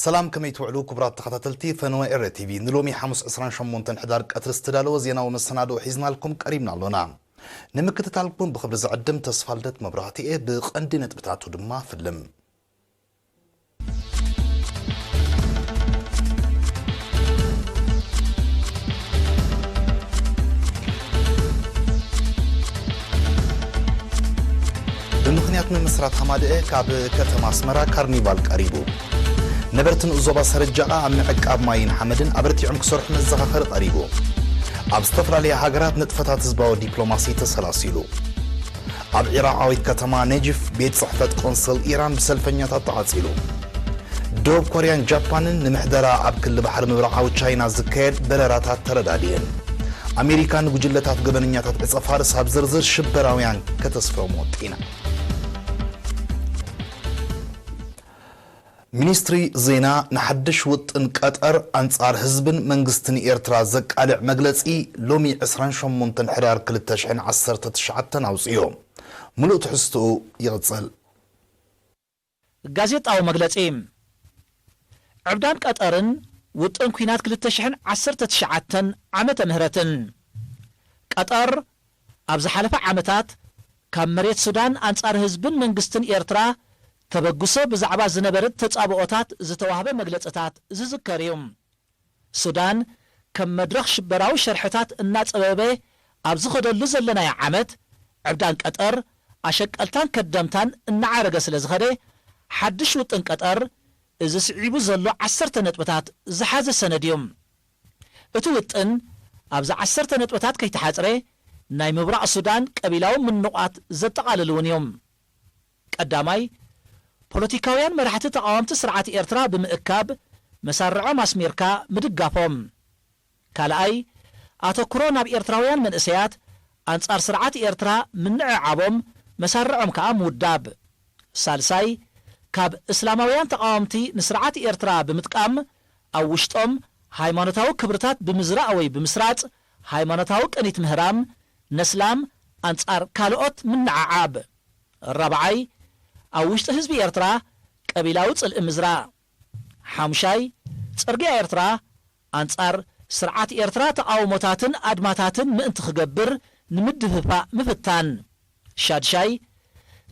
ሰላም፣ ከመይ ትውዕሉ ክቡራት ተኸታተልቲ ፈነወ ኤረ ቲቪ? ንሎሚ ሓሙስ ዕስራን ሸሞንተን ሕዳር ቀትሪ ዝተዳለወ ዜናዊ መሰናድኦ ሒዝናልኩም ቀሪብና ኣሎና። ንምክትታልኩም ብኽብሪ ዝዕድም ተስፋልደት መብራህትኤ፣ ብቐንዲ ነጥብታቱ ድማ ፍልም። ብምኽንያት ምምስራት ሃማደኤ ካብ ከተማ ኣስመራ ካርኒቫል ቀሪቡ። ነበርቲ ንኡስ ዞባ ሰረጃቓ ኣብ ምዕቃብ ማይን ሓመድን ኣበርቲዖም ክሰርሑ መዘኻኸሪ ቀሪቡ። ኣብ ዝተፈላለያ ሃገራት ንጥፈታት ህዝባዊ ዲፕሎማሲ ተሰላሲሉ። ኣብ ዒራቓዊት ከተማ ነጅፍ ቤት ጽሕፈት ቆንስል ኢራን ብሰልፈኛታት ተዓጺሉ። ደቡብ ኮርያን ጃፓንን ንምሕደራ ኣብ ክሊ ባሕሪ ምብራቓዊ ቻይና ዝካየድ በረራታት ተረዳድየን። ኣሜሪካ ንጉጅለታት ገበነኛታት ዕጸ ፋርስ ኣብ ዝርዝር ሽበራውያን ከተስፍሮም ወጢና። ሚኒስትሪ ዜና ንሓድሽ ውጥን ቀጠር ኣንጻር ህዝብን መንግስትን ኤርትራ ዘቃልዕ መግለጺ ሎሚ ዕስራን ሸሞንተን ሕዳር ክልተ ሽሕን ዓሰርተ ትሽዓተን ኣውጽኡ። ምሉእ ትሕዝትኡ ይቕጽል። ጋዜጣዊ መግለጺ። ዕብዳን ቀጠርን ውጥን ኲናት ክልተ ሽሕን ዓሰርተ ትሽዓተን ዓመተ ምህረትን። ቀጠር ኣብ ዝሓለፈ ዓመታት ካብ መሬት ሱዳን ኣንጻር ህዝብን መንግስትን ኤርትራ ተበግሶ ብዛዕባ ዝነበረት ተጻብኦታት ዝተዋህበ መግለጽታት ዝዝከር እዩ። ሱዳን ከም መድረኽ ሽበራዊ ሸርሕታት እናጸበበ ኣብ ዝኸደሉ ዘለናዮ ዓመት፣ ዕብዳን ቀጠር ኣሸቀልታን ከደምታን እናዓረገ ስለ ዝኸደ፣ ሓድሽ ውጥን ቀጠር እዚ ስዒቡ ዘሎ ዓሰርተ ነጥብታት ዝሓዘ ሰነድ እዩ። እቲ ውጥን ኣብዚ ዓሰርተ ነጥብታት ከይተሓጽረ፣ ናይ ምብራቕ ሱዳን ቀቢላዊ ምንቋት ዘጠቓልል እውን እዩ። ቀዳማይ፣ ፖለቲካውያን መራሕቲ ተቓወምቲ ስርዓት ኤርትራ ብምእካብ መሳርዖም ኣስሚርካ ምድጋፎም። ካልኣይ፣ ኣተኩሮ ናብ ኤርትራውያን መንእሰያት ኣንጻር ስርዓት ኤርትራ ምንዕዓቦም መሳርዖም ከኣ ምውዳብ። ሳልሳይ፣ ካብ እስላማውያን ተቓወምቲ ንስርዓት ኤርትራ ብምጥቃም ኣብ ውሽጦም ሃይማኖታዊ ክብርታት ብምዝራእ ወይ ብምስራጽ ሃይማኖታዊ ቅኒት ምህራም፣ ነስላም ኣንጻር ካልኦት ምንዓዓብ። ራብዓይ፣ ኣብ ውሽጢ ህዝቢ ኤርትራ ቀቢላዊ ጽልኢ ምዝራእ። ሓሙሻይ፣ ጽርግያ ኤርትራ ኣንጻር ስርዓት ኤርትራ ተቓውሞታትን ኣድማታትን ምእንቲ ክገብር ንምድፍፋእ ምፍታን። ሻድሻይ፣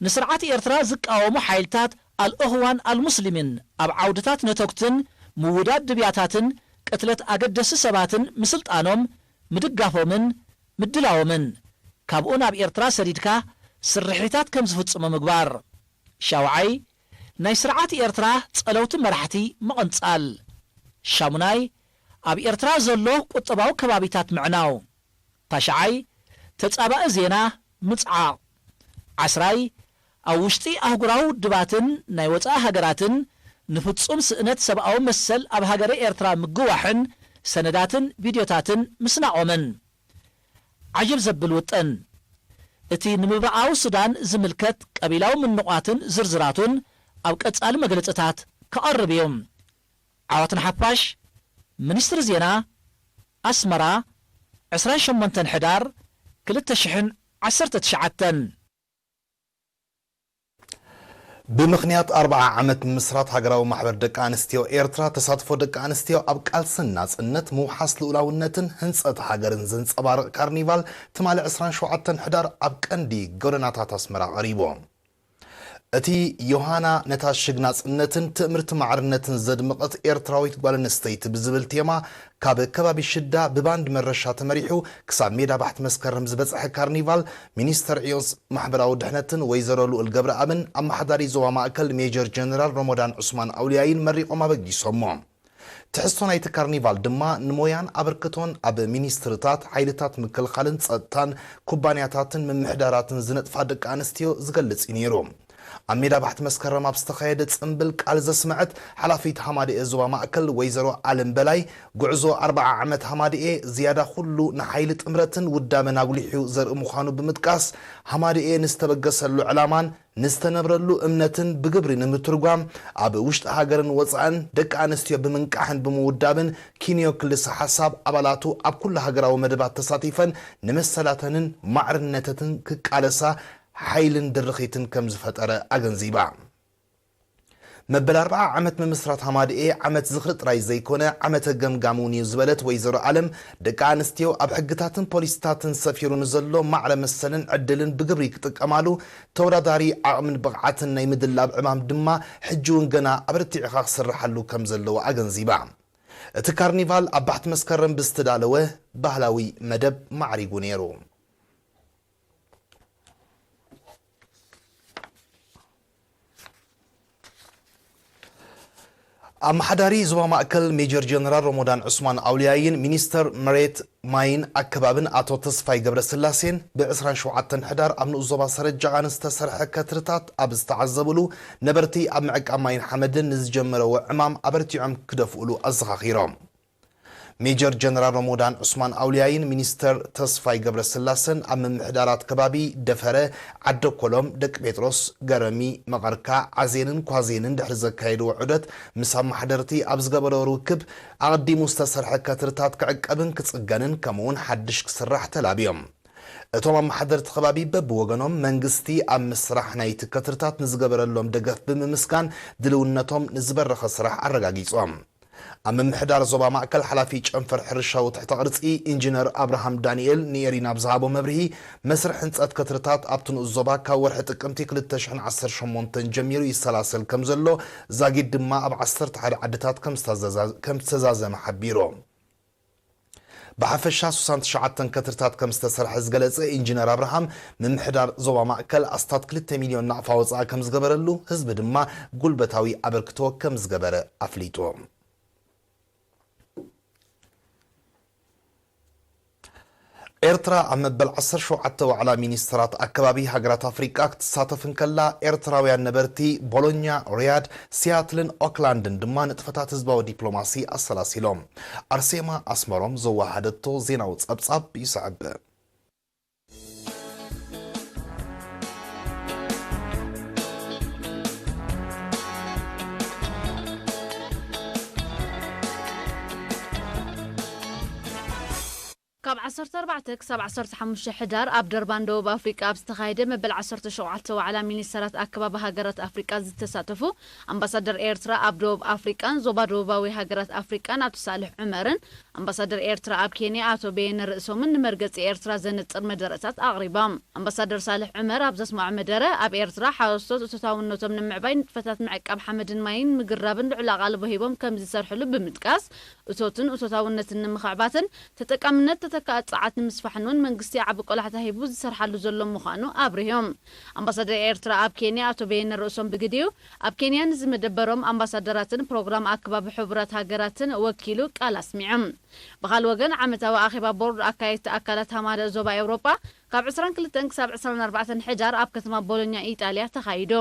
ንስርዓት ኤርትራ ዝቃወሙ ሓይልታት ኣልእኽዋን ኣልሙስሊሚን ኣብ ዓውድታት ነተጉትን ምውዳድ ድብያታትን ቅትለት ኣገደስቲ ሰባትን ምስልጣኖም ምድጋፎምን ምድላዎምን፣ ካብኡ ናብ ኤርትራ ሰዲድካ ስርሒታት ከም ዝፍጽሙ ምግባር። ሻውዓይ፣ ናይ ስርዓት ኤርትራ ጸለውቲ መራሕቲ ምቕንጻል። ሻሙናይ፣ ኣብ ኤርትራ ዘሎ ቁጠባዊ ከባቢታት ምዕናው። ታሽዓይ፣ ተጻባኢ ዜና ምጽዓቕ። ዓስራይ፣ ኣብ ውሽጢ ኣህጉራዊ ውድባትን ናይ ወጻኢ ሃገራትን ንፍጹም ስእነት ሰብኣዊ መሰል ኣብ ሃገረ ኤርትራ ምግዋሕን ሰነዳትን ቪድዮታትን ምስናቖምን። ዓጀብ ዘብል ውጥን። እቲ ንምብራቓዊ ሱዳን ዝምልከት ቀቢላዊ ምንቋትን ዝርዝራቱን ኣብ ቀጻሊ መግለጽታት ክቐርብ እዩ። ዓወት ንሓፋሽ። ሚኒስትሪ ዜና፣ ኣስመራ፣ ዕስራን ሸሞንተን ሕዳር ክልተ ሽሕን ዓሰርተ ትሽዓተን። ብምኽንያት ኣርብዓ ዓመት ምምስራት ሃገራዊ ማሕበር ደቂ ኣንስትዮ ኤርትራ፣ ተሳትፎ ደቂ ኣንስትዮ ኣብ ቃልስን ናጽነት፣ ምውሓስ ልኡላውነትን ህንጸት ሃገርን ዘንጸባርቕ ካርኒቫል ትማሊ ዕስራን ሸውዓተን ሕዳር ኣብ ቀንዲ ጎደናታት ኣስመራ ቀሪቡ። እቲ ዮሃና ነታ ሽግ ናጽነትን ትእምርቲ ማዕርነትን ዘድመቐት ኤርትራዊት ጓል ኣንስተይቲ ብዝብል ቴማ፣ ካብ ከባቢ ሽዳ ብባንድ መረሻ ተመሪሑ ክሳብ ሜዳ ባሕቲ መስከረም ዝበጽሐ ካርኒቫል፣ ሚኒስተር ዕዮን ማሕበራዊ ድሕነትን ወይዘሮ ልኡል ገብረኣብን ኣመሓዳሪ ዞባ ማእከል ሜጀር ጀነራል ሮሞዳን ዑስማን ኣውልያይን መሪቖም ኣበጊሶሞ። ትሕዝቶ ናይቲ ካርኒቫል ድማ ንሞያን ኣበርክቶን ኣብ ሚኒስትርታት፣ ሓይልታት ምክልኻልን ጸጥታን፣ ኩባንያታትን ምምሕዳራትን ዝነጥፋ ደቂ ኣንስትዮ ዝገልጽ እዩ ነይሩ። ኣብ ሜዳ ባሕቲ መስከረም ኣብ ዝተኻየደ ጽምብል ቃል ዘስመዐት ሓላፊት ሃማደኤ ዞባ ማእከል ወይዘሮ ኣለም በላይ፣ ጉዕዞ ኣርብዓ ዓመት ሃማደኤ ዝያዳ ኩሉ ንሓይሊ ጥምረትን ውዳበን ኣጉሊሑ ዘርኢ ምዃኑ ብምጥቃስ፣ ሃማደኤ ንዝተበገሰሉ ዕላማን ንዝተነብረሉ እምነትን ብግብሪ ንምትርጓም፣ ኣብ ውሽጢ ሃገርን ወጻእን ደቂ ኣንስትዮ ብምንቃሕን ብምውዳብን፣ ኪንዮ ክልሰ ሓሳብ ኣባላቱ ኣብ ኩሉ ሃገራዊ መደባት ተሳቲፈን ንመሰላተንን ማዕርነተትን ክቃለሳ ሓይልን ድርኺትን ከም ዝፈጠረ ኣገንዚባ። መበል ኣርብዓ ዓመት ምምስራት ሃማደኤ ዓመት ዝኽሪ ጥራይ ዘይኮነ፣ ዓመተ ገምጋም እውን እዩ ዝበለት ወይዘሮ ኣለም፣ ደቂ ኣንስትዮ ኣብ ሕግታትን ፖሊሲታትን ሰፊሩ ንዘሎ ማዕረ መሰልን ዕድልን ብግብሪ ክጥቀማሉ፣ ተወዳዳሪ ዓቕምን ብቕዓትን ናይ ምድላብ ዕማም ድማ ሕጂ እውን ገና ኣበርቲዕኻ ክስርሓሉ ከም ዘለዎ ኣገንዚባ። እቲ ካርኒቫል ኣብ ባሕቲ መስከረም ብዝተዳለወ ባህላዊ መደብ ማዕሪጉ ነይሩ። ኣመሓዳሪ ዞባ ማእከል ሜጀር ጀነራል ሮሞዳን ዑስማን ኣውልያይን ሚኒስተር መሬት፣ ማይን ኣከባብን ኣቶ ተስፋይ ገብረስላሴን ብ ዕስራን ሸውዓተን ሕዳር ኣብ ንኡስ ዞባ ሰረጃቓን ዝተሰርሐ ከትርታት ኣብ ዝተዓዘብሉ፣ ነበርቲ ኣብ ምዕቃብ ማይን ሓመድን ንዝጀመረዎ ዕማም ኣበርቲዖም ክደፍኡሉ ኣዘኻኺሮም። ሜጀር ጀነራል ሮሞዳን ዑስማን ኣውልያይን ሚኒስተር ተስፋይ ገብረስላሰን ኣብ ምምሕዳራት ከባቢ ደፈረ፣ ዓደኮሎም፣ ደቂ ጴጥሮስ፣ ገረሚ፣ መቐርካ፣ ዓዜንን ኳዜንን ድሕሪ ዘካየድዎ ዑደት ምስ ኣመሓደርቲ ኣብ ዝገበሮ ርክብ፣ ኣቐዲሙ ዝተሰርሐ ከትርታት ክዕቀብን ክጽገንን ከምኡውን ሓድሽ ክስራሕ ተላብዮም። እቶም ኣመሓደርቲ ከባቢ በብወገኖም መንግስቲ ኣብ ምስራሕ ናይቲ ከትርታት ንዝገበረሎም ደገፍ ብምምስጋን ድልውነቶም ንዝበረኸ ስራሕ ኣረጋጊጾም። ኣብ ምምሕዳር ዞባ ማእከል ሓላፊ ጨንፈር ሕርሻዊ ትሕተ ቅርጺ ኢንጂነር ኣብርሃም ዳንኤል ንኤሪና ኣብ ዝሃቦ መብርሂ፣ መስርሕ ህንጸት ከትርታት ኣብቲ ንኡስ ዞባ ካብ ወርሒ ጥቅምቲ ክልተ ሽሕን ዓሰርተ ሸሞንተን ጀሚሩ ይሰላሰል ከም ዘሎ፣ ዛጊድ ድማ ኣብ ዓሰርተ ሓደ ዓድታት ከም ዝተዘዛ-፣ ከም ዝተዛዘመ ሓቢሩ። ብሓፈሻ ስሳን ትሽዓተን ከትርታት ከም ዝተሰርሐ ዝገለጸ ኢንጂነር ኣብርሃም፣ ምምሕዳር ዞባ ማእከል ኣስታት ክልተ ሚልዮን ናቕፋ ወጻኢ ከም ዝገበረሉ፣ ህዝቢ ድማ ጉልበታዊ ኣበርክቶ ከም ዝገበረ ኣፍሊጡ። ኤርትራ ኣብ መበል ዓሰርተ ሸውዓተ ዋዕላ ሚኒስተራት ኣከባቢ ሃገራት ኣፍሪቃ ክትሳተፍ እንከላ፣ ኤርትራውያን ነበርቲ ቦሎኛ፣ ሪያድ፣ ሲያትልን ኦክላንድን ድማ ንጥፈታት ህዝባዊ ዲፕሎማሲ ኣሰላሲሎም። ኣርሴማ ኣስመሮም ዘወሃደቶ ዜናዊ ጸብጻብ ይስዕብ። ካብ ዓሰርተ ኣርባዕተ ክሳብ ዓሰርተ ሓሙሽተ ሕዳር ኣብ ደርባን ደቡብ ኣፍሪቃ ኣብ ዝተኻየደ መበል ዓሰርተ ሸውዓተ ዋዕላ ሚኒስተራት ኣከባቢ ሃገራት ኣፍሪቃ ዝተሳተፉ ኣምባሳደር ኤርትራ ኣብ ደቡብ ኣፍሪቃን ዞባ ደቡባዊ ሃገራት ኣፍሪቃን ኣቶ ሳልሕ ዑመርን ኣምባሳደር ኤርትራ ኣብ ኬንያ ኣቶ በየነ ርእሶምን ንመርገጺ ኤርትራ ዘነጽር መደረታት ኣቕሪቦም። ኣምባሳደር ሳልሕ ዑመር ኣብ ዘስምዖ መደረ፣ ኣብ ኤርትራ ሓረስቶት እቶታውነቶም ንምዕባይ ንጥፈታት ምዕቃብ ሓመድን ማይን ምግራብን ልዑል ኣቓልቦ ሂቦም ከም ዝሰርሕሉ ብምጥቃስ፣ እቶትን እቶታውነትን ንምኽዕባትን ተጠቃምነት ተተካኢ ጸዓት ንምስፋሕን እውን መንግስቲ ዓቢ ቆላሕታ ሂቡ ዝሰርሓሉ ዘሎ ምዃኑ ኣብሪሆም። ኣምባሳደር ኤርትራ ኣብ ኬንያ ኣቶ በየነ ርእሶም ብግዲኡ፣ ኣብ ኬንያ ንዝመደበሮም ኣምባሳደራትን ፕሮግራም ኣከባቢ ሕቡራት ሃገራትን ወኪሉ ቃል ኣስሚዖም። ብኻልእ ወገን፣ ዓመታዊ ኣኼባ ቦርድ ኣካየድቲ ኣካላት ሃማደ ዞባ ኤውሮጳ ካብ ዕስራን ክልተን ክሳብ ዕስራን ኣርባዕተን ሕዳር ኣብ ከተማ ቦሎኛ ኢጣልያ ተኻይዱ።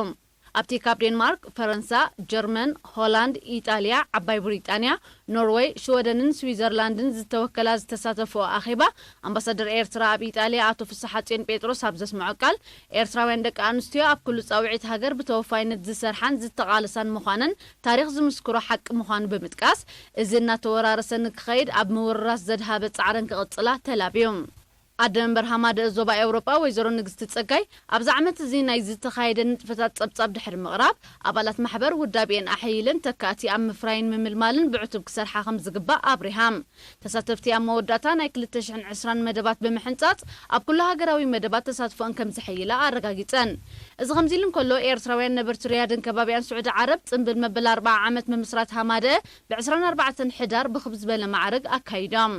ኣብቲ ካብ ዴንማርክ፣ ፈረንሳ፣ ጀርመን፣ ሆላንድ፣ ኢጣልያ፣ ዓባይ ብሪጣንያ፣ ኖርወይ፣ ሽወደንን ስዊዘርላንድን ዝተወከላ ዝተሳተፍኦ ኣኼባ፣ ኣምባሳደር ኤርትራ ኣብ ኢጣልያ ኣቶ ፍስሓጽዮን ጴጥሮስ ኣብ ዘስምዖ ቃል፣ ኤርትራውያን ደቂ ኣንስትዮ ኣብ ኩሉ ጻውዒት ሃገር ብተወፋይነት ዝሰርሓን ዝተቓለሳን ምዃነን ታሪኽ ዝምስክሮ ሓቂ ምዃኑ ብምጥቃስ፣ እዚ እናተወራረሰ ንክኸይድ ኣብ ምውርራስ ዘድሃበ ጻዕረን ክቕጽላ ተላብዩ። ኣደ መንበር ሃማደ ዞባ ኤውሮጳ ወይዘሮ ንግስቲ ጸጋይ፣ ኣብዚ ዓመት እዚ ናይ ዝተኻየደ ንጥፈታት ጸብጻብ ድሕሪ ምቕራብ፣ ኣባላት ማሕበር ውዳቤን ኣሐይለን ተካእቲ ኣብ ምፍራይን ምምልማልን ብዕቱብ ክሰርሓ ከም ዝግባእ ኣብሪሃ። ተሳተፍቲ ኣብ መወዳእታ ናይ ክልተ ሽሕን ዕስራን መደባት ብምሕንጻጽ፣ ኣብ ኩሉ ሃገራዊ መደባት ተሳትፎን ከም ዝሕይላ ኣረጋጊጸን። እዚ ከምዚ ኢሉ እንከሎ፣ ኤርትራውያን ነበርቲ ሪያድን ከባቢኣን ስዑዲ ዓረብ ጽምብል መበል ኣርብዓ ዓመት ምምስራት ሃማደ ብ ዕስራን ኣርባዕተን ሕዳር ብኽብ ዝበለ ማዕርግ ኣካይዶም።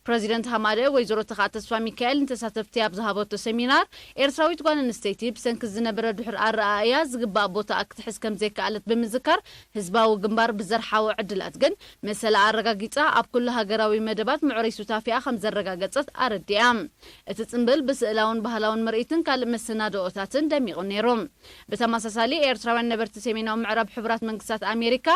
ፕረዚደንት ሃማደ ወይዘሮ ተኻእ ተስፋ ሚካኤል ንተሳተፍቲ ኣብ ዝሃበቶ ሰሚናር፣ ኤርትራዊት ጓል ኣንስተይቲ ብሰንኪ ዝነበረ ድሑር ኣረኣእያ ዝግባእ ቦታ ክትሕዝ ከም ዘይከኣለት ብምዝካር፣ ህዝባዊ ግንባር ብዘርሓዎ ዕድላት ግን መሰላ ኣረጋጊጻ ኣብ ኩሉ ሃገራዊ መደባት ምዕሩይ ሱታፌኣ ከም ዘረጋገጸት ኣረዲኣ። እቲ ጽምብል ብስእላውን ባህላውን ምርኢትን ካልእ መሰናድኦታትን ደሚቑ ነይሩ። ብተመሳሳሊ፣ ኤርትራውያን ነበርቲ ሰሜናዊ ምዕራብ ሕቡራት መንግስታት ኣሜሪካ፣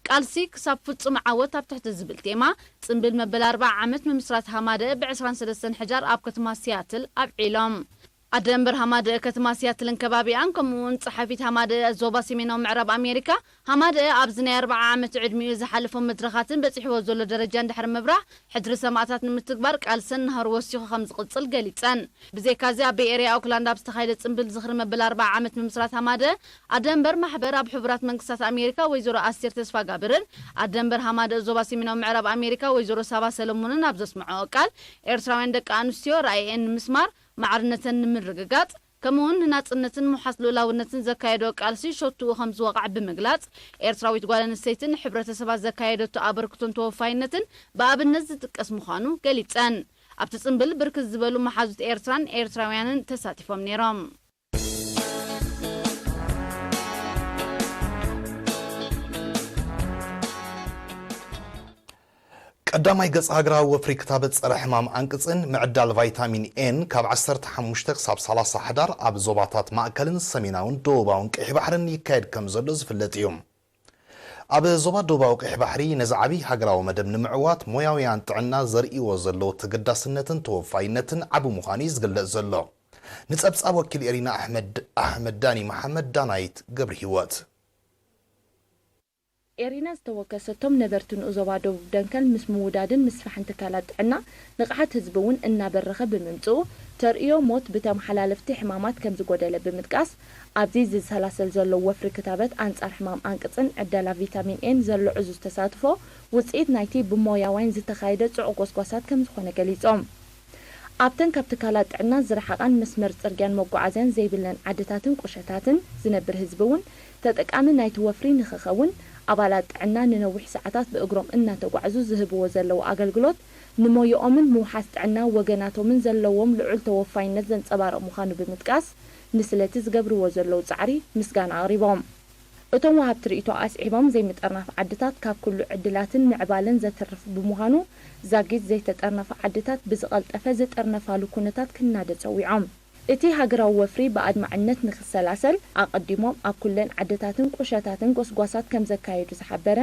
ቃልሲ ክሳብ ፍጹም ዓወት ኣብ ትሕቲ ዝብል ቴማ፣ ጽምብል መበል ኣርብዓ ዓመት ምምስራት ሃማደ ብ ዕስራን ሰለስተን ሕዳር ኣብ ከተማ ሲያትል ኣብዒሎም። ኣደ እምበር ሃማደአ ከተማ ሲያትልን ከባቢኣን፣ ከምኡ እውን ጸሓፊት ሃማደአ ዞባ ሰሜናዊ ምዕራብ ኣሜሪካ፣ ሃማደአ ኣብዚ ናይ ኣርብዓ ዓመት ዕድሚኡ ዝሓለፎም መድረኻትን በጺሕዎ ዘሎ ደረጃን ድሕሪ ምብራህ፣ ሕድሪ ሰማእታት ንምትግባር ቃልሰን ናህሩ ወሲኹ ከም ዝቕጽል ገሊጸን። ብዘይካዚ፣ ኣብ ቤይ ኤርያ ኦክላንድ ኣብ ዝተኻየደ ጽምብል ዝኽሪ መበል ኣርብዓ ዓመት ምምስራት ሃማደአ፣ ኣደ እምበር ማሕበር ኣብ ሕቡራት መንግስታት ኣሜሪካ ወይዘሮ ኣስቴር ተስፋጋብርን ኣደ እምበር ሃማደአ ዞባ ሰሜናዊ ምዕራብ ኣሜሪካ ወይዘሮ ሳባ ሰለሞንን ኣብ ዘስምዐኦ ቃል፣ ኤርትራውያን ደቂ ኣንስትዮ ራእየን ንምስማር፣ ማዕርነተን ንምርግጋጽ፣ ከምኡውን ንናጽነትን ምውሓስ ልኡላውነትን ዘካየዶ ቃልሲ ሸቱኡ ከም ዝወቕዕ ብምግላጽ፣ ኤርትራዊት ጓል ኣንስተይቲ ንሕብረተሰባ ዘካየደቶ ኣበርክቶን ተወፋይነትን ብኣብነት ዝጥቀስ ምዃኑ ገሊጸን። ኣብቲ ጽምብል ብርክት ዝበሉ መሓዙት ኤርትራን ኤርትራውያንን ተሳቲፎም ነይሮም። ቀዳማይ ገጽ ሃገራዊ ወፍሪ ክታበት ጸረ ሕማም ኣንቅጽን ምዕዳል ቫይታሚን ኤን ካብ ዓሰርተ ሓሙሽተ ክሳብ ሰላሳ ሕዳር ኣብ ዞባታት ማእከልን ሰሜናውን ደቡባውን ቀይሕ ባሕርን ይካየድ ከም ዘሎ ዝፍለጥ እዩ። ኣብ ዞባ ደቡባዊ ቀይሕ ባሕሪ ነዚ ዓቢ ሃገራዊ መደብ ንምዕዋት ሞያውያን ጥዕና ዘርእይዎ ዘለዉ ተገዳስነትን ተወፋይነትን ዓቢ ምዃኑ እዩ ዝግለጽ ዘሎ። ንጸብጻብ ወኪል ኤሪና ኣሕመድ፣ ኣሕመድ ዳኒ መሓመድ፣ ዳናይት ገብረ ህይወት። ኤሪና ዝተወከሰቶም ነበርቲ ንኡዞባ ደቡብ ደንከል ምስ ምውዳድን ምስፋሕን ትካላት ጥዕና፣ ንቕሓት ህዝቢ እውን እናበረኸ ብምምጽኡ፣ ተርእዮ ሞት ብተመሓላለፍቲ ሕማማት ከም ዝጎደለ ብምጥቃስ፣ ኣብዚ ዝሰላሰል ዘሎ ወፍሪ ክታበት ኣንጻር ሕማም ኣንቅጽን ዕደላ ቪታሚን ኤን ዘሎ ዕዙዝ ተሳትፎ፣ ውጽኢት ናይቲ ብሞያውያን ዝተኻየደ ጽዑቕ ጎስጓሳት ከም ዝኾነ ገሊጾም። ኣብተን ካብ ትካላት ጥዕና ዝረሓቓን መስመር ጽርግያን መጓዓዝያን ዘይብለን ዓድታትን ቁሸታትን ዝነብር ህዝቢ እውን ተጠቃሚ ናይቲ ወፍሪ ንኽኸውን፣ ኣባላት ጥዕና ንነዊሕ ሰዓታት ብእግሮም እናተጓዕዙ ዝህብዎ ዘለዉ ኣገልግሎት፣ ንሞያኦምን ምውሓስ ጥዕና ወገናቶምን ዘለዎም ልዑል ተወፋይነት ዘንጸባርቕ ምዃኑ ብምጥቃስ፣ ንስለቲ ዝገብርዎ ዘለዉ ጻዕሪ ምስጋና ኣቕሪቦም። እቶም ወሃብቲ ርእይቶ ኣስዒቦም፣ ዘይምጥርናፍ ዓድታት ካብ ኩሉ ዕድላትን ምዕባለን ዘትርፍ ብምዃኑ፣ ዛጊት ዘይተጠርነፋ ዓድታት ብዝቐልጠፈ ዝጥርነፋሉ ኩነታት ክናደ ጸዊዖም። እቲ ሃገራዊ ወፍሪ ብኣድማዕነት ንኽሰላሰል፣ ኣቐዲሞም ኣብ ኩለን ዓድታትን ቁሸታትን ጎስጓሳት ከም ዘካየዱ ዝሓበረ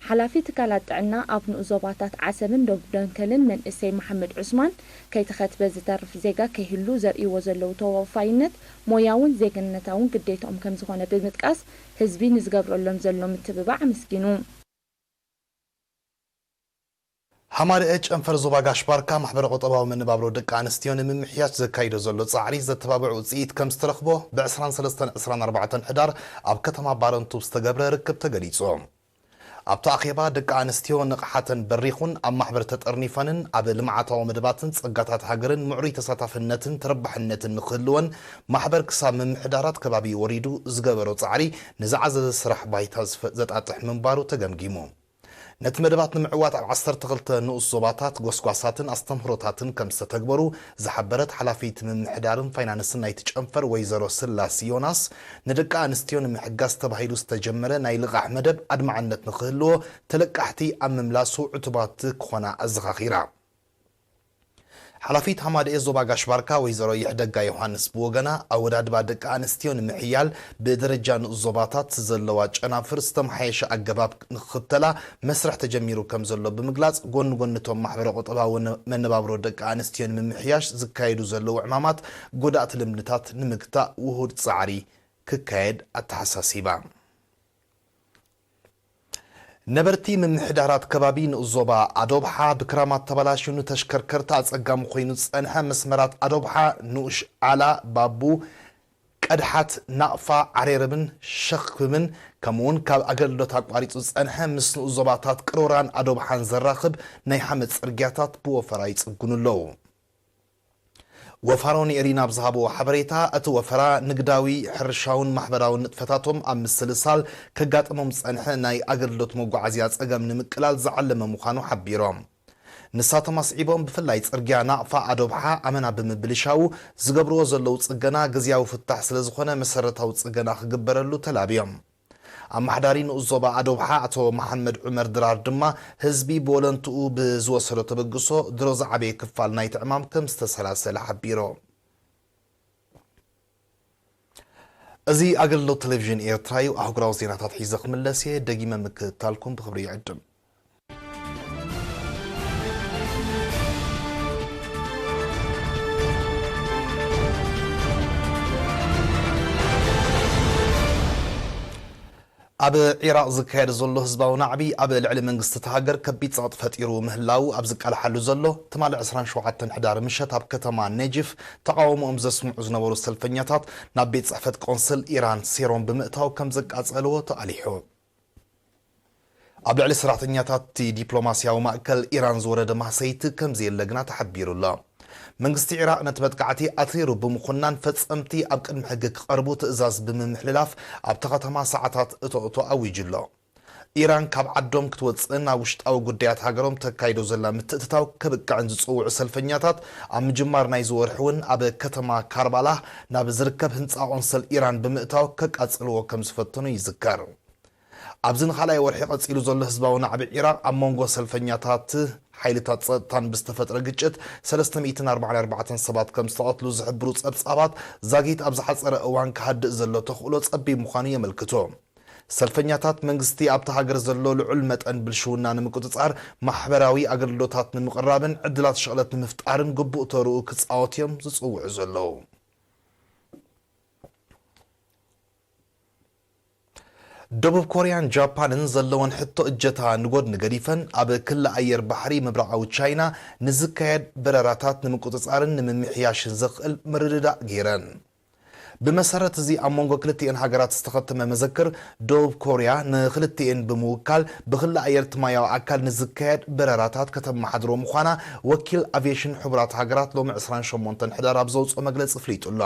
ሓላፊ ትካላት ጥዕና ኣብ ንኡስ ዞባታት ዓሰብን ደቡብ ደንከልን መንእሰይ መሓመድ ዑስማን፣ ከይተኸትበ ዝተርፍ ዜጋ ከይህሉ ዘርእይዎ ዘለዉ ተወፋይነት ሞያውን ዜግነታውን ግዴትኦም ከም ዝኾነ ብምጥቃስ፣ ህዝቢ ንዝገብረሎም ዘሎ ምትብባዕ ኣመስጊኑ። ሃማደኤ ጨንፈር ዞባ ጋሽ ባርካ ማሕበረ ቁጠባዊ መነባብሮ ደቂ ኣንስትዮ ንምምሕያሽ ዘካይዶ ዘሎ ጻዕሪ ዘተባብዕ ውጽኢት ከም ዝተረኽቦ ብ ዕስራን ሰለስተን ዕስራን ኣርባዕተን ሕዳር ኣብ ከተማ ባረንቱ ዝተገብረ ርክብ ተገሊጹ። ኣብቲ ኣኼባ ደቂ ኣንስትዮ ንቕሓተን በሪኹን ኣብ ማሕበር ተጠርኒፈንን ኣብ ልምዓታዊ መደባትን ጸጋታት ሃገርን ምዕሩይ ተሳታፍነትን ተረባሕነትን ንክህልወን ማሕበር ክሳብ ምምሕዳራት ከባቢ ወሪዱ ዝገበሮ ጻዕሪ ንዝዓዘዘ ስራሕ ባይታ ዝፈ-፣ ዘጣጥሕ ምንባሩ ተገምጊሙ። ነቲ መደባት ንምዕዋት ኣብ ዓሰርተ ክልተ ንኡስ ዞባታት ጎስጓሳትን ኣስተምህሮታትን ከም ዝተተግበሩ ዝሓበረት ሓላፊት ምምሕዳርን ፋይናንስን ናይቲ ጨንፈር ወይዘሮ ስላስ ዮናስ፣ ንደቂ ኣንስትዮ ንምሕጋዝ ተባሂሉ ዝተጀመረ ናይ ልቓሕ መደብ ኣድማዕነት ንኽህልዎ ተለቃሕቲ ኣብ ምምላሱ ዕቱባት ክኾና ኣዘኻኺራ። ሓላፊት ሃማደኤ ዞባ ጋሽ ባርካ ወይዘሮ ይሕደጋ ዮሃንስ ብወገና፣ ኣወዳድባ ደቂ ኣንስትዮ ንምሕያል ብደረጃ ንኡስ ዞባታት ዘለዋ ጨናፍር ዝተመሓየሸ ኣገባብ ንክኽተላ መስርሕ ተጀሚሩ ከም ዘሎ ብምግላጽ፣ ጎኒ ጎኒ እቶም ማሕበረ ቁጠባዊ መነባብሮ ደቂ ኣንስትዮ ንምምሕያሽ ዝካየዱ ዘለዉ ዕማማት፣ ጎዳእቲ ልምድታት ንምግታእ ውሁድ ጻዕሪ ክካየድ ኣተሓሳሲባ። ነበርቲ ምምሕዳራት ከባቢ ንኡስ ዞባ ኣዶብሓ ብክራማት ተበላሽዩ ንተሽከርከርቲ ኣጸጋሚ ኮይኑ ዝጸንሐ መስመራት ኣዶብሓ፣ ንኡሽ ዓላ፣ ባቡ፣ ቀድሓት፣ ናቕፋ፣ ዓሬርብን ሸኽብምን ከምኡውን ካብ ኣገልግሎት ኣቋሪጹ ዝጸንሐ ምስ ንኡስ ዞባታት ቅሮራን ኣዶብሓን ዘራኽብ ናይ ሓመድ ጽርግያታት ብወፈራ ይጽግኑ ኣለዉ። ወፋሮ ንኤሪና ኣብ ዝሃብዎ ሓበሬታ፣ እቲ ወፈራ ንግዳዊ፣ ሕርሻውን ማሕበራውን ንጥፈታቶም ኣብ ምስልሳል ከጋጥሞም ዝጸንሐ ናይ ኣገልግሎት መጓዓዝያ ጸገም ንምቅላል ዝዓለመ ምዃኑ ሓቢሮም። ንሳቶም ኣስዒቦም፣ ብፍላይ ጽርግያ ናቕፋ ኣዶብሓ ኣመና ብምብልሻዉ ዝገብርዎ ዘለዉ ጽገና ግዝያዊ ፍታሕ ስለ ዝኾነ መሰረታዊ ጽገና ክግበረሉ ተላብዮም። ኣመሓዳሪ ንኡስ ዞባ ኣዶብሓ ኣቶ መሓመድ ዑመር ድራር ድማ፣ ህዝቢ ብወለንትኡ ብዝወሰዶ ተበግሶ ድሮ ዝዓበየ ክፋል ናይቲ ዕማም ከም ዝተሰላሰለ ሓቢሮ። እዚ ኣገልግሎት ቴሌቪዥን ኤርትራ እዩ። ኣህጉራዊ ዜናታት ሒዘ ክምለስ እየ። ደጊመ ምክትታልኩም ብኽብሪ ይዕድም። ኣብ ዒራቕ ዝካየድ ዘሎ ህዝባዊ ናዕቢ ኣብ ልዕሊ መንግስቲ እታ ሃገር ከቢድ ጸቕጢ ፈጢሩ ምህላዉ ኣብ ዝቃልሓሉ ዘሎ ትማሊ ዕስራን ሸውዓተን ሕዳር ምሸት ኣብ ከተማ ነጂፍ ተቓውሞኦም ዘስምዑ ዝነበሩ ሰልፈኛታት ናብ ቤት ጽሕፈት ቆንስል ኢራን ሴሮም ብምእታው ከም ዘቃጸልዎ ተኣሊሑ። ኣብ ልዕሊ ሰራሕተኛታት እቲ ዲፕሎማስያዊ ማእከል ኢራን ዝወረደ ማህሰይቲ ከም ዘየለ ግና ተሓቢሩ ኣሎ። መንግስቲ ዒራቕ ነቲ መጥቃዕቲ ኣትሪሩ ብምኹናን ፈጸምቲ ኣብ ቅድሚ ሕጊ ክቐርቡ ትእዛዝ ብምምሕልላፍ ኣብታ ከተማ ሰዓታት እቶ እቶ ኣዊጁ ኣሎ። ኢራን ካብ ዓዶም ክትወጽእን ኣብ ውሽጣዊ ጉዳያት ሃገሮም ተካይዶ ዘላ ምትእትታው ከብቅዕን ዝጽውዑ ሰልፈኛታት ኣብ ምጅማር ናይዚ ወርሒ እውን ኣብ ከተማ ካርባላ ናብ ዝርከብ ህንጻ ቆንሰል ኢራን ብምእታው ከቃጽልዎ ከም ዝፈተኑ ይዝከር። ኣብዚ ንኻልኣይ ወርሒ ቀጺሉ ዘሎ ህዝባዊ ናዕቢ ዒራቕ ኣብ መንጎ ሰልፈኛታት ሓይልታት ጸጥታን ብዝተፈጥረ ግጭት ሰለስተ ሚእትን ኣርባዓን ኣርባዕተን ሰባት ከም ዝተቐትሉ ዝሕብሩ ጸብጻባት ዛጊት ኣብ ዝሓጸረ እዋን ክሃድእ ዘሎ ተኽእሎ ጸቢብ ምዃኑ የመልክቱ። ሰልፈኛታት መንግስቲ ኣብታ ሃገር ዘሎ ልዑል መጠን ብልሽውና ንምቁጽጻር ማሕበራዊ ኣገልግሎታት ንምቕራብን ዕድላት ሸቕለት ንምፍጣርን ግቡእ ተርኡ ክጻወት እዮም ዝጽውዑ ዘለዉ። ደቡብ ኮርያን ጃፓንን ዘለወን ሕቶ እጀታ ንጎድኒ ገዲፈን ኣብ ክሊ ኣየር ባሕሪ ምብራቓዊ ቻይና ንዝካየድ በረራታት ንምቁጽጻርን ንምምሕያሽን ዘኽእል ምርድዳእ ገይረን። ብመሰረት እዚ ኣብ መንጎ ክልቲኤን ሃገራት ዝተኸተመ መዘክር ደቡብ ኮርያ ንክልቲኤን ብምውካል ብክሊ ኣየር እቲ ማያዊ ኣካል ንዝካየድ በረራታት ከተመሓድሮ ምዃና ወኪል ኣቪዬሽን ሕቡራት ሃገራት ሎሚ ዕስራን ሸሞንተን ሕዳር ኣብ ዘውፅኦ መግለፂ ኣፍሊጡ ኣሎ።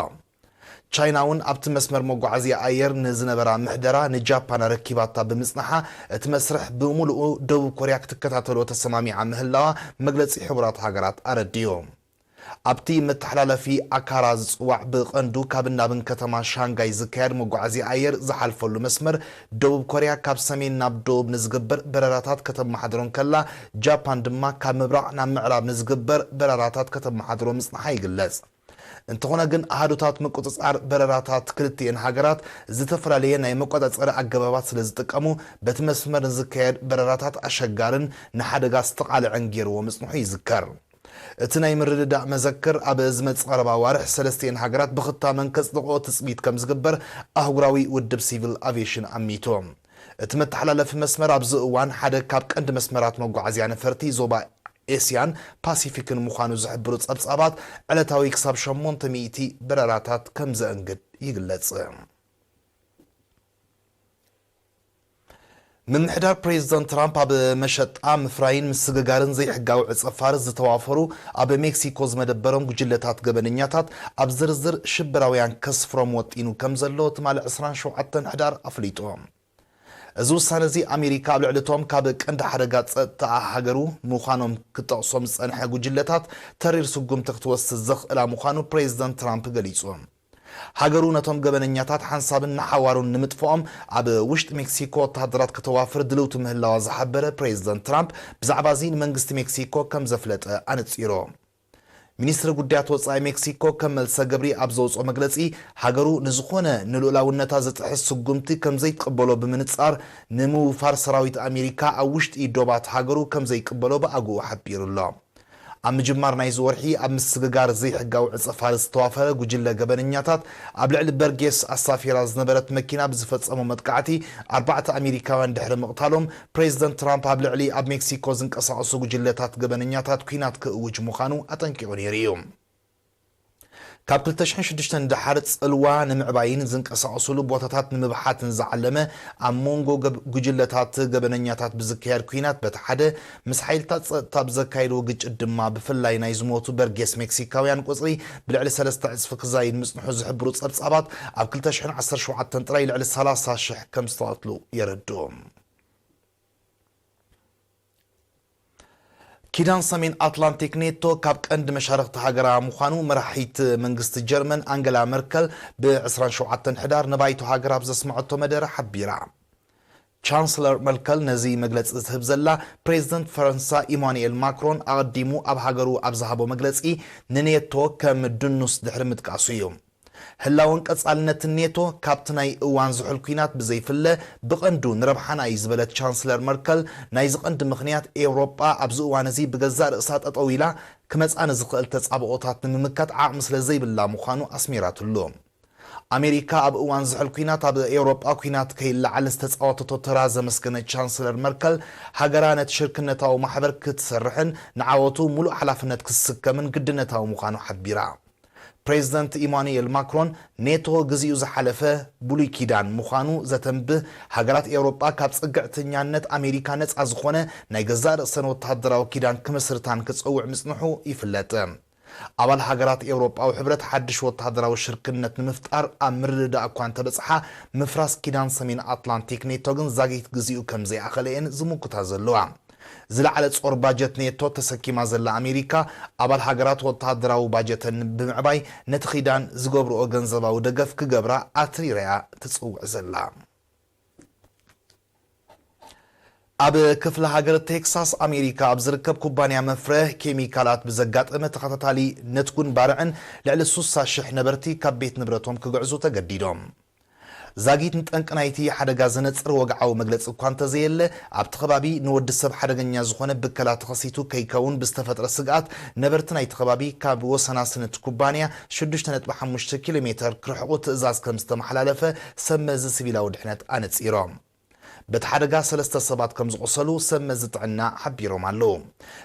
ቻይና እውን ኣብቲ መስመር መጓዓዝያ ኣየር ንዝነበራ ምሕደራ ንጃፓን ኣረኪባታ ብምጽንሓ፣ እቲ መስርሕ ብምሉኡ ደቡብ ኮርያ ክትከታተሎ ተሰማሚዓ ምህላዋ መግለጺ ሕቡራት ሃገራት ኣረዲኡ። ኣብቲ መተሓላለፊ ኣካራ ዝጽዋዕ ብቐንዱ ካብን ናብን ከተማ ሻንጋይ ዝካየድ መጓዓዝያ ኣየር ዝሓልፈሉ መስመር፣ ደቡብ ኮርያ ካብ ሰሜን ናብ ደቡብ ንዝግበር በረራታት ከተመሓድሮ እንከላ፣ ጃፓን ድማ ካብ ምብራቕ ናብ ምዕራብ ንዝግበር በረራታት ከተመሓድሮ ምጽንሓ ይግለጽ። እንተኾነ ግን፣ ኣሃዱታት ምቁጽጻር በረራታት ክልቲኤን ሃገራት ዝተፈላለየ ናይ መቆጻጸሪ ኣገባባት ስለ ዝጥቀሙ፣ በቲ መስመር ንዝካየድ በረራታት ኣሸጋርን ንሓደጋ ዝተቓልዐን ገይርዎ ምጽንሑ ይዝከር። እቲ ናይ ምርድዳእ መዘክር ኣብ ዝመጽእ ቀረባ ኣዋርሕ ሰለስቲኤን ሃገራት ብኽታመን ከጽድቕኦ ትጽቢት ከም ዝግበር ኣህጉራዊ ውድብ ሲቪል ኣቪዬሽን ኣሚቱ። እቲ መተሓላለፊ መስመር ኣብዚ እዋን ሓደ ካብ ቀንዲ መስመራት መጓዓዝያ ነፈርቲ ዞባ ኤስያን ፓሲፊክን ምዃኑ ዝሕብሩ ጸብጻባት፣ ዕለታዊ ክሳብ ሸሞንተ ሚእቲ በረራታት ከም ዘእንግድ ይግለጽ። ምምሕዳር ፕሬዚደንት ትራምፕ ኣብ መሸጣ፣ ምፍራይን ምስግጋርን ዘይሕጋዊ ዕጸ ፋርስ ዝተዋፈሩ ኣብ ሜክሲኮ ዝመደበሮም ጉጅለታት ገበነኛታት ኣብ ዝርዝር ሽበራውያን ከስፍሮም ወጢኑ ከም ዘሎ ትማሊ ዕስራን ሸውዓተን ሕዳር ኣፍሊጡ። እዚ ውሳነ እዚ ኣሜሪካ ኣብ ልዕሊ እቶም ካብ ቀንዲ ሓደጋ ጸጥታ ሃገሩ ምዃኖም ክጠቕሶም ዝጸንሐ ጉጅለታት ተሪር ስጉምቲ ክትወስድ ዘኽእላ ምዃኑ ፕሬዚደንት ትራምፕ ገሊጹ። ሃገሩ ነቶም ገበነኛታት ሓንሳብን ንሓዋሩን ንምጥፍኦም ኣብ ውሽጢ ሜክሲኮ ወተሃደራት ከተዋፍር ድልውቲ ምህላዋ ዝሓበረ ፕሬዚደንት ትራምፕ፣ ብዛዕባ እዚ ንመንግስቲ ሜክሲኮ ከም ዘፍለጠ ኣነጺሩ። ሚኒስትሪ ጉዳያት ወጻኢ ሜክሲኮ ከም መልሰ ግብሪ ኣብ ዘውጽኦ መግለጺ፣ ሃገሩ ንዝኾነ ንልኡላውነታ ዝጥሕስ ስጉምቲ ከም ዘይትቕበሎ ብምንጻር፣ ንምውፋር ሰራዊት ኣሜሪካ ኣብ ውሽጢ ዶባት ሃገሩ ከም ዘይቅበሎ ብኣግኡ ሓቢሩ ኣሎ። ኣብ ምጅማር ናይዚ ወርሒ ኣብ ምስግጋር ዘይሕጋዊ ዕጸ ፋርስ ዝተዋፈረ ጉጅለ ገበነኛታት፣ ኣብ ልዕሊ በርጌስ ኣሳፊራ ዝነበረት መኪና ብዝፈጸሞ መጥቃዕቲ ኣርባዕተ ኣሜሪካውያን ድሕሪ ምቕታሎም፣ ፕሬዚደንት ትራምፕ ኣብ ልዕሊ ኣብ ሜክሲኮ ዝንቀሳቐሱ ጉጅለታት ገበነኛታት ኲናት ክእውጅ ምዃኑ ኣጠንቂቑ ነይሩ እዩ። ካብ ክልተ ሽሕን ሽዱሽተን ንደሓር፣ ጽልዋ ንምዕባይን ዝንቀሳቐሱሉ ቦታታት ንምብሓትን ዝዓለመ ኣብ መንጎ ገብ-፣ ጉጅለታት ገበነኛታት ብዝካየድ ኲናት በቲ ሓደ፣ ምስ ሓይልታት ጸጥታ ብዘካየድዎ ግጭት ድማ ብፍላይ ናይ ዝሞቱ በርጌስ ሜክሲካውያን ቁጽሪ ብልዕሊ ሰለስተ ዕጽፊ ክዛይድ ምጽንሑ ዝሕብሩ ጸብጻባት፣ ኣብ ክልተ ሽሕን ዓሰርተ ሸውዓተን ጥራይ ልዕሊ ሰላሳ ሽሕ ከም ዝተቐትሉ የረድኡ። ኪዳን ሰሜን ኣትላንቲክ ኔቶ ካብ ቀንዲ መሻርኽቲ ሃገራ ምዃኑ መራሒት መንግስቲ ጀርመን ኣንገላ መርከል ብ ዕስራን ሸውዓተን ሕዳር ንባይቶ ሃገር ኣብ ዘስመዐቶ መደረ ሓቢራ። ቻንስለር መርከል ነዚ መግለጺ ዝህብ ዘላ፣ ፕሬዚደንት ፈረንሳ ኢማኑኤል ማክሮን ኣቐዲሙ ኣብ ሃገሩ ኣብ ዝሃቦ መግለጺ፣ ንኔቶ ከም ድኑስ ድሕሪ ምጥቃሱ እዩ። ህላወን ቀጻልነትን ኔቶ ካብቲ ናይ እዋን ዝሑል ኲናት ብዘይፍለ፣ ብቐንዱ ንረብሓና እዩ ዝበለት ቻንስለር መርከል፣ ናይዚ ቀንዲ ምኽንያት ኤውሮጳ ኣብዚ እዋን እዚ ብገዛእ ርእሳ ጠጠው ኢላ ክመጻ ንዝኽእል ተጻብኦታት ንምምካት ዓቕሚ ስለ ዘይብላ ምዃኑ ኣስሚራትሉ። ኣሜሪካ ኣብ እዋን ዝሕል ኲናት ኣብ ኤውሮጳ ኲናት ከይለዓል ዝተጻወተቶ ተራ ዘመስገነ ቻንስለር መርከል፣ ሃገራ ነቲ ሽርክነታዊ ማሕበር ክትሰርሕን ንዓወቱ ሙሉእ ሓላፍነት ክትስከምን ግድነታዊ ምዃኑ ሓቢራ። ፕሬዚደንት ኢማኑኤል ማክሮን፣ ኔቶ ግዚኡ ዝሓለፈ ብሉይ ኪዳን ምዃኑ ዘተንብህ፣ ሃገራት ኤውሮጳ ካብ ጽግዕተኛነት ኣሜሪካ ነጻ ዝኾነ ናይ ገዛእ ርእሰን ወተሃደራዊ ኪዳን ክምስርታን ክጸውዕ ምጽንሑ ይፍለጥ። ኣባል ሃገራት ኤውሮጳዊ ሕብረት ሓድሽ ወተሃደራዊ ሽርክነት ንምፍጣር ኣብ ምርድዳእ እኳ እንተበጽሓ፣ ምፍራስ ኪዳን ሰሜን ኣትላንቲክ ኔቶ ግን ዛጊት ግዚኡ ከም ዘይኣኸለ እየን ዝምጉታ ዘለዋ። ዝለዓለ ጾር ባጀት ኔቶ ተሰኪማ ዘላ ኣሜሪካ፣ ኣባል ሃገራት ወተሃደራዊ ባጀተን ብምዕባይ ነቲ ኪዳን ዝገብርኦ ገንዘባዊ ደገፍ ክገብራ ኣትሪራ እያ ትጽውዕ ዘላ። ኣብ ክፍለ ሃገር ቴክሳስ ኣሜሪካ ኣብ ዝርከብ ኩባንያ መፍረ ኬሚካላት ብዘጋጠመ ተኸታታሊ ነትጉን ባርዕን ልዕሊ ስሳ ሽሕ ነበርቲ ካብ ቤት ንብረቶም ክግዕዙ ተገዲዶም። ዛጊት ንጠንቂ ናይቲ ሓደጋ ዘነጽር ወግዓዊ መግለጺ እኳ እንተዘየለ፣ ኣብቲ ከባቢ ንወዲ ሰብ ሓደገኛ ዝኾነ ብከላ ተኸሲቱ ከይከውን ብዝተፈጥረ ስግኣት፣ ነበርቲ ናይቲ ከባቢ ካብ ወሰናስን እቲ ኩባንያ ሽዱሽተ ነጥቢ ሓሙሽተ ኪሎ ሜተር ክርሕቑ ትእዛዝ ከም ዝተመሓላለፈ ሰብ መዚ ሲቪላዊ ድሕነት ኣነጺሮም። በቲ ሓደጋ ሰለስተ ሰባት ከም ዝቖሰሉ ሰብ መዚ ጥዕና ሓቢሮም ኣለዉ።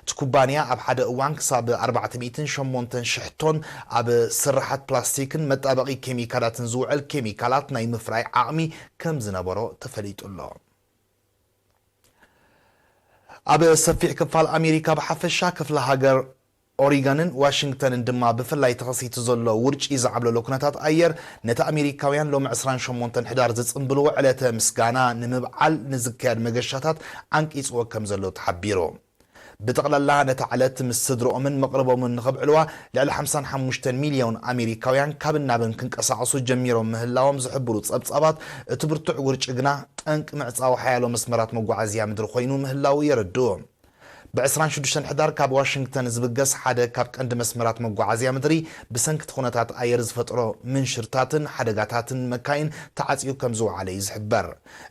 እቲ ኩባንያ ኣብ ሓደ እዋን ክሳብ ኣርባዕተ ሚእትን ሸሞንተን ሽሕ ቶን ኣብ ስርሓት ፕላስቲክን መጣበቒ ኬሚካላትን ዝውዕል ኬሚካላት ናይ ምፍራይ ዓቕሚ ከም ዝነበሮ ተፈሊጡ ኣሎ። ኣብ ሰፊሕ ክፋል ኣሜሪካ ብሓፈሻ ክፍለ ሃገር ኦሪገንን ዋሽንግተንን ድማ ብፍላይ ተኸሲቱ ዘሎ ውርጪ ዝዓብለሎ ኩነታት ኣየር ነቲ ኣሜሪካውያን ሎሚ ዕስራን ሸሞንተን ሕዳር ዝጽንብልዎ ዕለተ ምስጋና ንምብዓል ንዝካየድ መገሻታት ዓንቂጽዎ ከም ዘሎ ተሓቢሩ። ብጠቕላላ ነታ ዕለት ምስ ስድርኦምን መቕርቦምን ንኸብዕልዋ ልዕሊ ሓምሳን ሓሙሽተን ሚልዮን ኣሜሪካውያን ካብን ናብን ክንቀሳቐሱ ጀሚሮም ምህላዎም ዝሕብሩ ጸብጻባት፣ እቲ ብርቱዕ ውርጪ ግና ጠንቂ ምዕጻው ሓያሎ መስመራት መጓዓዝያ ምድሪ ኮይኑ ምህላዉ የረድኡ። ብ ዕስራን ሽዱሽተን ሕዳር ካብ ዋሽንግተን ዝብገስ ሓደ ካብ ቀንዲ መስመራት መጓዓዝያ ምድሪ ብሰንኪ እቲ ኩነታት ኣየር ዝፈጥሮ ምንሽርታትን ሓደጋታትን መካይን ተዓጽዩ ከም ዝወዓለ እዩ ዝሕበር።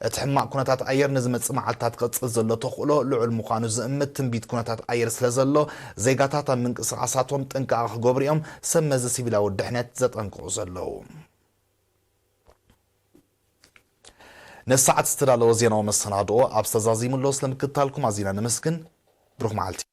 እቲ ሕማቕ ኩነታት ኣየር ንዝመጽእ መዓልታት ክቕጽል ዘሎ ተኽእሎ ልዑል ምዃኑ ዝእምት ትንቢት ኩነታት ኣየር ስለ ዘሎ፣ ዜጋታት ኣብ ምንቅስቓሳቶም ጥንቃቐ ክገብሩ እዮም ሰብ መዚ ሲቪላዊ ድሕነት ዘጠንቅቑ ዘለዉ። ነዚ ሰዓት ዝተዳለወ ዜናዊ መሰናድኦ ኣብ ዝተዛዚሙ ኣሎ። ስለምክትታልኩም ኣዚና ነመስግን። ብሩኽ መዓልቲ።